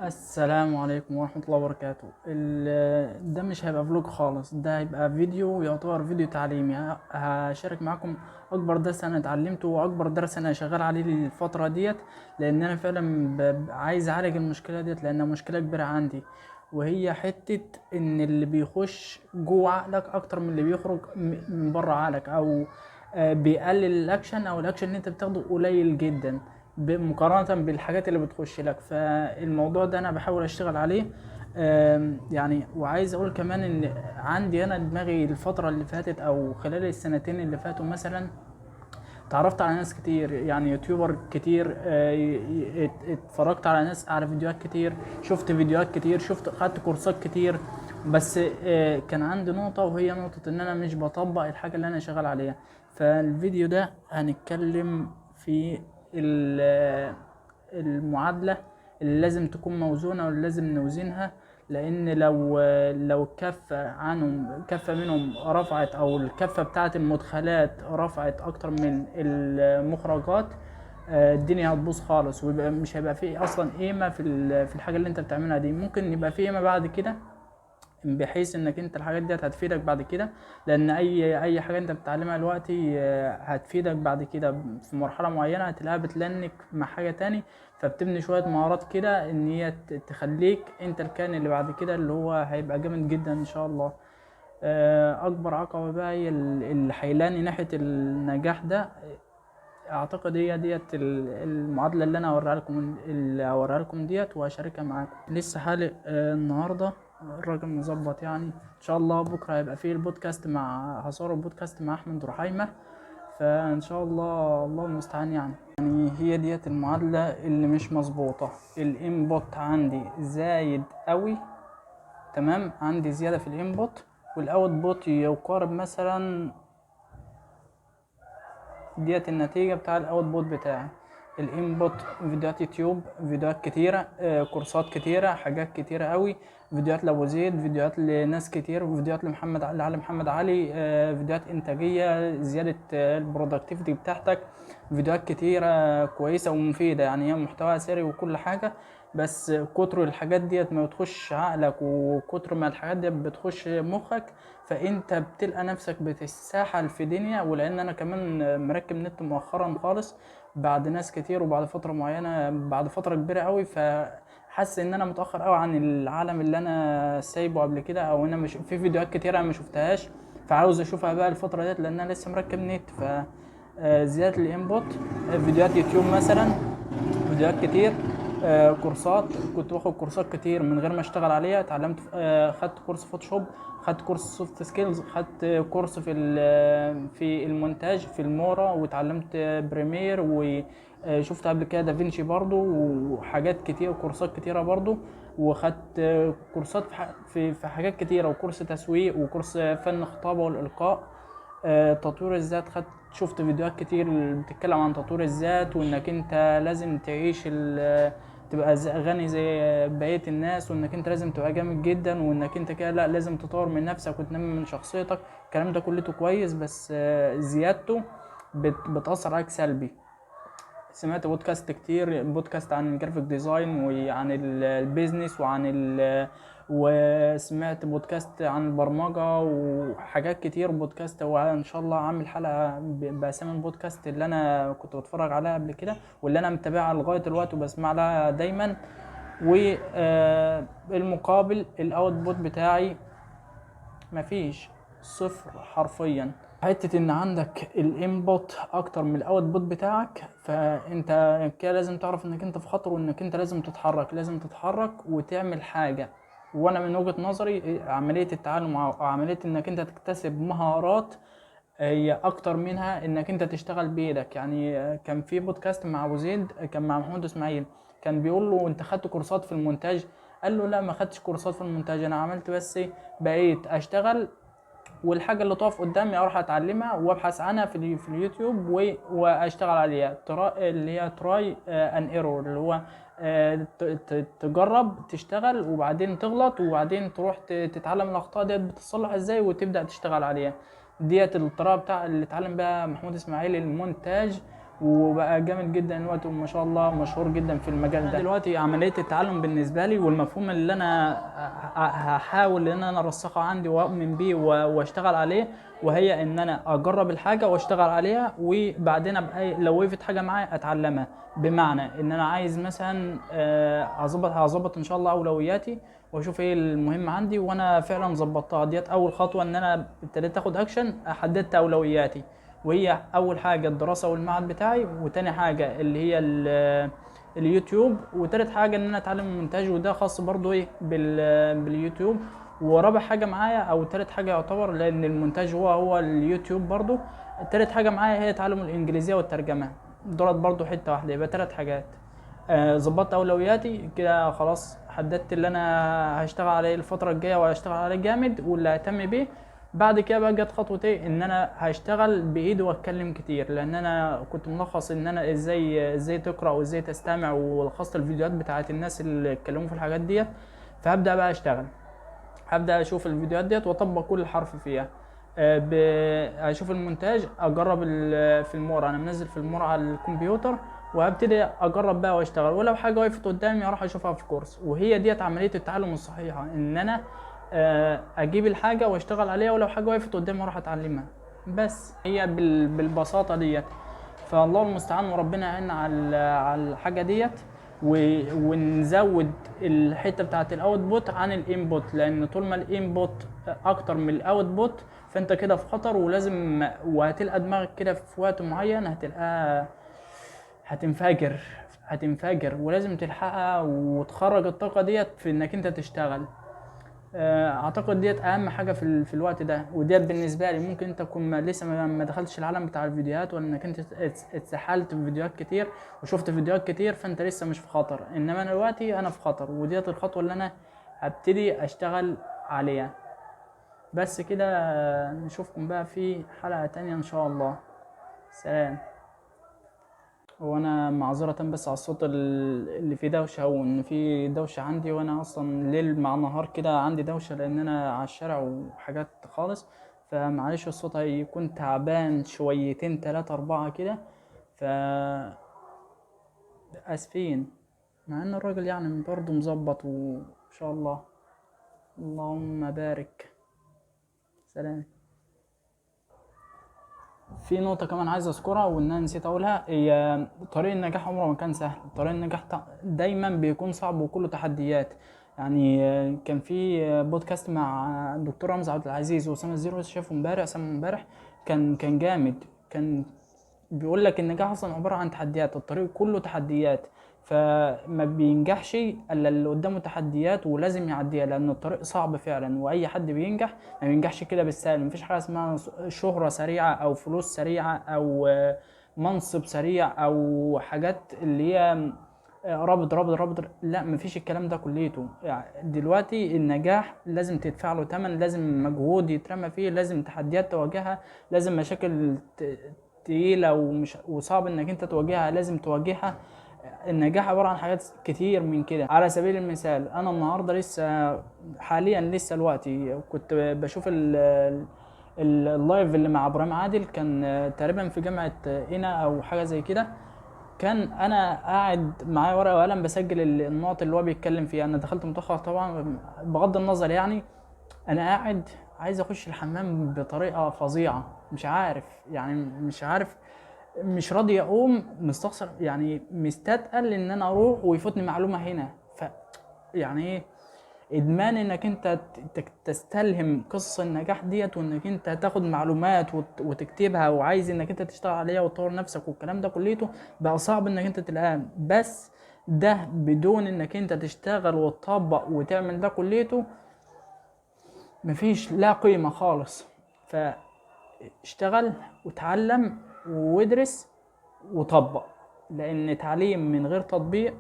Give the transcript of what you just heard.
السلام عليكم ورحمة الله وبركاته. ده مش هيبقى vlog خالص، ده هيبقى فيديو، يعتبر فيديو تعليمي. هشارك معاكم أكبر درس أنا اتعلمته وأكبر درس أنا شغال عليه الفترة ديت، لأن أنا فعلا عايز أعالج المشكلة ديت لأنها مشكلة كبيرة عندي، وهي حتة إن اللي بيخش جوه عقلك أكتر من اللي بيخرج من بره عقلك، أو بيقلل الأكشن، أو الأكشن اللي أنت بتاخده قليل جدا مقارنة بالحاجات اللي بتخش لك. فالموضوع ده أنا بحاول أشتغل عليه. وعايز أقول كمان إن عندي أنا دماغي الفترة اللي فاتت أو خلال السنتين اللي فاتوا مثلا تعرفت على ناس كتير، يوتيوبر كتير، اتفرجت على ناس، على فيديوهات كتير، شفت فيديوهات كتير، خدت كورسات كتير، بس كان عندي نقطة، وهي نقطة إن أنا مش بطبق الحاجة اللي أنا شغال عليها. فالفيديو ده هنتكلم في المعادلة اللي لازم تكون موزونة واللي لازم نوزنها، لأن لو الكفة عنهم، كفة منهم رفعت، أو الكفة بتاعة المدخلات رفعت أكتر من المخرجات، الدنيا هتبوظ خالص، ويبقى مش هيبقى فيه أصلا قيمة في الحاجة اللي أنت بتعملها دي. ممكن يبقى فيه قيمة بعد كده، بحيث انك انت الحاجات دي هتفيدك بعد كده، لان اي حاجة انت بتتعلمها دلوقتي، هتفيدك بعد كده في مرحلة معينة، هتلاقيها بتلنك مع حاجة تاني، فبتبني شوية مهارات كده ان هي تخليك انت الكائن اللي بعد كده اللي هو هيبقى جامد جدا ان شاء الله. اكبر عقبه بقى هي اللي هيلاني ناحية النجاح ده، اعتقد هي ديت المعادلة اللي انا هوريها لكم، اللي هوريها لكم ديت وهشاركها معاكم. لسه حالق، النهارده الراجل مظبط، ان شاء الله بكره هيبقى فيه البودكاست مع هصور البودكاست مع احمد رحيمه، فان شاء الله الله المستعان. هي ديت المعادلة اللي مش مظبوطة. ال input عندي زايد قوي، تمام، عندي زيادة في ال input، وال output يقارب مثلا ديت النتيجة بتاع ال output بتاعي. ال input فيديوهات يوتيوب، فيديوهات كتيرة، كورسات كتيرة، حاجات كتيرة قوي، فيديوهات لابو زيد، فيديوهات لناس كتير، فيديوهات لعلي محمد علي، فيديوهات انتاجية، زيادة، ال productivity بتاعتك، فيديوهات كتيرة كويسة ومفيدة، هي محتوى سري وكل حاجة، بس كتر الحاجات ديت ما بتخش عقلك، وكتر ما الحاجات ديت بتخش مخك، فانت بتلقى نفسك بتتساحل في دنيا. ولان انا كمان مركب نت مؤخرا خالص بعد ناس كتير وبعد فترة معينة، بعد فترة كبيرة قوي، فحس ان انا متأخر قوي عن العالم اللي انا سايبه قبل كده، او انا مش في فيديوهات كتيرة انا ما شفتهاش، فعاوز اشوفها بقى الفترة ديت لان انا لسه مركب نت. زيادة ال input، فيديوهات يوتيوب مثلا، فيديوهات كتير، كورسات، كنت باخد كورسات كتير من غير ما اشتغل عليها، اتعلمت، خدت كورس فوتوشوب، خدت كورس soft skills، خدت كورس في المونتاج في المورا، واتعلمت بريمير، وشفت قبل كده دافينشي برضو، وحاجات كتير، وكورسات كتيرة برضو، وخدت كورسات في حاجات كتيرة، وكورس تسويق، وكورس فن خطابة والإلقاء، تطوير الذات، شفت فيديوهات كتير بتتكلم عن تطوير الذات، وانك انت لازم تعيش تبقى غني زي بقية الناس، وانك انت لازم تبقى جامد جدا، وانك انت كده لا لازم تطور من نفسك وتنمي من شخصيتك. الكلام ده كله كويس، بس زيادته بتأثر عليك سلبي. سمعت بودكاست كتير، بودكاست عن ال graphic design وعن ال business وسمعت بودكاست عن البرمجة وحاجات كتير بودكاست، وان شاء الله عامل حلقة بأسامي البودكاست اللي انا كنت بتفرج عليها قبل كده واللي انا متابعها لغاية الوقت وبسمع لها دايما. المقابل ال output بتاعي مفيش، صفر حرفيا. حتة ان عندك ال input اكتر من ال output بتاعك، فانت كده لازم تعرف انك انت في خطر، وانك انت لازم تتحرك، لازم تتحرك وتعمل حاجة. وانا من وجهة نظري عملية التعلم او عملية انك انت تكتسب مهارات هي اكتر منها انك انت تشتغل بايدك. كان في بودكاست مع ابو زيد، كان مع محمود اسماعيل، كان بيقول له انت خدت كورسات في المونتاج؟ قال له لا ما خدتش كورسات في المونتاج، انا عملت بس بقيت اشتغل، والحاجة اللي تقف قدامي اروح اتعلمها وابحث عنها في اليوتيوب واشتغل عليها. اللي هي try and error، اللي هو، تجرب تشتغل وبعدين تغلط وبعدين تروح تتعلم الاخطاء ديت بتتصلح ازاي وتبدا تشتغل عليها. ديت الطريقة بتاع اللي اتعلم بيها محمود اسماعيل المونتاج، وبقى جامد جدا الوقت وما شاء الله مشهور جدا في المجال ده. دلوقتي عملية التعلم بالنسبة لي والمفهوم اللي انا هحاول ان انا ارسخه عندي واؤمن بيه واشتغل عليه، وهي ان انا اجرب الحاجة واشتغل عليها، وبعدين ابقى لو وقفت حاجة معايا اتعلمها. بمعنى ان انا عايز مثلا هظبط ان شاء الله اولوياتي واشوف ايه المهم عندي، وانا فعلا ظبطتها. ديت اول خطوة ان انا ابتديت اخد اكشن، حددت اولوياتي، وهي اول حاجة الدراسة والمعهد بتاعي، وتاني حاجة اللي هي اليوتيوب، وتالت حاجة ان انا اتعلم المونتاج، وده خاص برضو ايه باليوتيوب. ورابع حاجة معايا او تالت حاجة يعتبر، لان المونتاج هو اليوتيوب برضو، تالت حاجة معايا هي تعلم الانجليزية والترجمة، دولت برضو حتة واحدة، يبقى 3 حاجات. ظبطت اولوياتي كده خلاص، حددت اللي انا هشتغل عليه الفترة الجاية وهشتغل عليه جامد واللي ههتم بيه. بعد كده بقى جت خطوة ايه، ان انا هشتغل بايدي واتكلم كتير، لان انا كنت ملخص ان انا ازاي تقرا وازاي تستمع، ولخصت الفيديوهات بتاعت الناس اللي اتكلموا في الحاجات ديت. فهبدا بقى اشتغل، هبدا اشوف الفيديوهات ديت واطبق كل حرف فيها. اشوف المونتاج، اجرب في المورا، انا منزل في المورا على الكمبيوتر، وابتدي اجرب بقى واشتغل، ولو حاجة وقفت قدامي اروح اشوفها في كورس. وهي ديت عملية التعلم الصحيحة، ان انا اجيب الحاجة واشتغل عليها، ولو حاجة وقفت قدامي اروح اتعلمها. بس هي بالبساطة ديت. فالله المستعان، وربنا يعيننا على الحاجة ديت، ونزود الحتة بتاعت ال output عن ال input، لان طول ما ال input اكتر من ال output فانت كده في خطر، ولازم وهتلقى دماغك كده في وقت معين هتلقاها هتنفجر، ولازم تلحقها وتخرج الطاقة ديت في انك انت تشتغل. اعتقد ديت اهم حاجة في الوقت ده، وديت بالنسبة لي ممكن انت تكون لسه ما دخلتش العالم بتاع الفيديوهات، ولا انك انت اتسحلت في فيديوهات كتير وشفت فيديوهات كتير، فانت لسه مش في خطر. انما انا دلوقتي انا في خطر، وديت الخطوة اللي انا هبتدي اشتغل عليها. بس كده، نشوفكم بقى في حلقة تانية ان شاء الله. سلام. وانا معذرة بس على الصوت اللي فيه دوشة، او ان فيه دوشة عندي، وانا اصلا ليل مع نهار كده عندي دوشة لان انا على الشارع وحاجات خالص، فمعلش الصوت هيكون تعبان شويتين 3 4 كده، ف اسفين، مع ان الراجل برضه مظبط وان شاء الله. اللهم بارك. سلام. في نقطة كمان عايز أذكرها وإن أنا نسيت أقولها، هي طريق النجاح عمره ما كان سهل. طريق النجاح دايما بيكون صعب وكله تحديات. كان في بودكاست مع الدكتور رمزي عبد العزيز وأسامة الزيرو، شافه امبارح، سمعه امبارح، كان جامد. كان بيقول لك النجاح أصلا عبارة عن تحديات، الطريق كله تحديات، فما بينجحش إلا اللي قدامه تحديات ولازم يعديها، لأن الطريق صعب فعلا. وأي حد بينجح ما بينجحش كده بالسهل. مفيش حاجة اسمها شهرة سريعة أو فلوس سريعة أو منصب سريع أو حاجات اللي هي رابط رابط رابط، لا، مفيش الكلام ده كليته. دلوقتي النجاح لازم تدفع له تمن، لازم مجهود يترمى فيه، لازم تحديات تواجهها، لازم مشاكل تقيلة وصعب انك انت تواجهها، لازم تواجهها. النجاح عبارة عن حاجات كتير من كده. على سبيل المثال، انا النهاردة لسه حاليا لسه دلوقتي كنت بشوف اللايف اللي مع ابراهيم عادل، كان تقريبا في جامعة قنا او حاجة زي كده. كان انا قاعد معايا ورقة وقلم بسجل النقط اللي هو بيتكلم فيها. انا دخلت متأخر طبعا، بغض النظر، انا قاعد عايز اخش الحمام بطريقة فظيعة، مش عارف، يعني مش عارف، مش راضي اقوم، مستخسر يعني، مستثقل ان انا اروح ويفوتني معلومة هنا. ف يعني ايه ادمان انك انت تستلهم قصة النجاح ديت، وانك انت تاخد معلومات وتكتبها، وعايز انك انت تشتغل عليها وتطور نفسك والكلام ده كليته، بقى صعب انك انت تلاقاه. بس ده بدون انك انت تشتغل وتطبق وتعمل ده كليته، مفيش لا قيمة خالص. فاشتغل وتعلم وادرس وطبق، لان تعليم من غير تطبيق